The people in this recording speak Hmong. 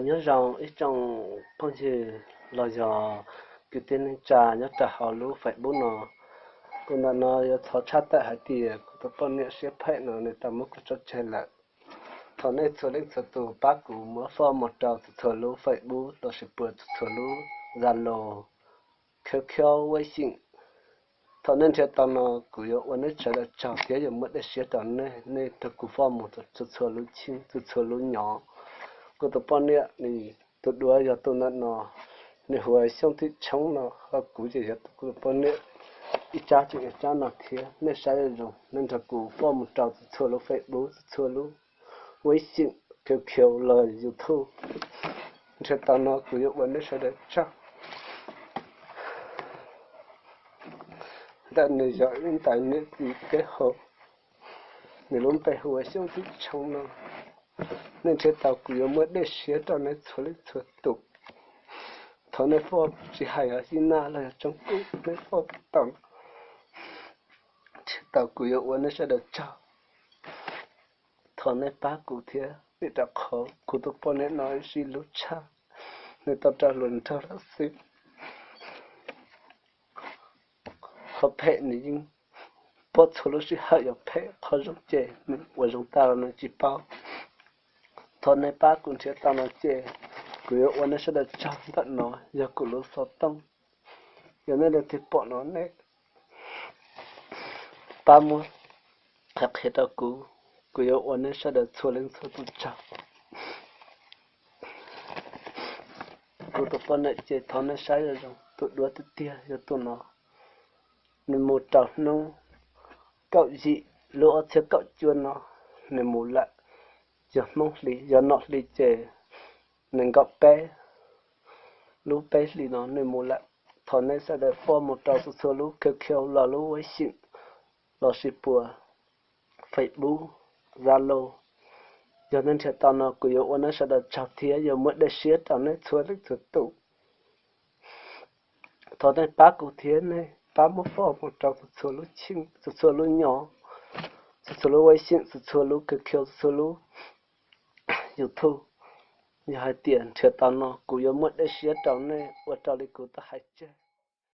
Nyob zoo ib tsoom phooj ywg los yog kwv tij neej tsa nyob rau hauv lub Facebook no. Tus ntawm no yuav thov tshaj tawm hais tias kuv tus poj niam siab phem no nws tau muab kuv tso tseg lawm. Thov nej txhua leej txhua tus pab kuv muab foj mus rau txhua txhua lub Facebook los sis puas txhua txhua lub Zalo, Q Q, Web Xyeem. Thaum nej nrhiav tau no kuv yuav ua nej sawv daws tsaug thiab yuav muab dej siab rau nej, nej nrog kuv foj mus txhua txhua lub cheej txhua txhua lub nyob. Kuv tus poj niam nws tus duab yog tus ntawm no, nws hu ua Xyooj Thwj Tshoob no, ho kuv ces yog kuv tus poj niam ib tsab tseem ib tsab no thiab. Nej saib zoo zoo nej nrog kuv foj mus rau txhua txhua lub Facebook, txhua txhua lub Web Xyeem, Q Q los YouTube. Nrhiav tau no kuv yuav ua nej sawv daws tsaug. Ntawm nws yog ib ntawd niam txiv kev hauv, nws lub npe hu ua Xyooj Thwj Tshoob no. Nej nrhiav tau kuv yuav muab dej siab rau nej txhua leej txhua tus. Thov nej foj, tsis hais yog Xib Naj los yog Tsoom Kub, nej foj tau, nrhiav tau kuv yuav ua nej sawv daws tsaug. Thov nej pab kuv thiab, vim rau qhov kuv tus poj niam no sib hlub tshaj, nws tau raug hluas nraug lawm xwb. Qhov phem nws yeej pom txhua lub sij hawm yuav phem, qhov zoo ces nws ua zoo tag los nws tsis paub. Thov nej pab kuv nrhiav tau no ces kuv yuav ua nej sawv daws tsaug. Ntawm no yog kuv lub xov tooj, yog nej leej twg pom no nej pab muab qhia qhia rau kuv, kuv yuav ua nej sawv daws txhua leej txhua tus tsaug. Kuv tus poj niam ces thov nej saib zoo zoo, tus duab tiag tiag yog tus no. Nws mus rau hnub kaum yim lub ob txhiab kaum cuaj no, nws mus lawm. Yog Hmoob hli, yog nom hli ces nees nkaum peb lub peb hlis no nws mus lawm. Thov nej sawv daws foj mus rau txhua txhua lub Q Q los lub Web Xyeem los sis puas Facebook, Zalo. Yog nej nrhiav tau no kuv yuav ua nej sawv daws tsaug thiab yuav muab dej siab rau nej txhua leej txhua tus. Thov nej pab kuv thiab nej pab muab foj mus rau txhua txhua lub cheej, txhua txhua lub nyob, txhua txhua lub Web Xyeem, txhua txhua lub Q Q, txhua txhua lub YouTube. Yog hais tias nrhiav tau no kuv yuav muab dej siab rau nej ua raws li kuv tau hais tseg.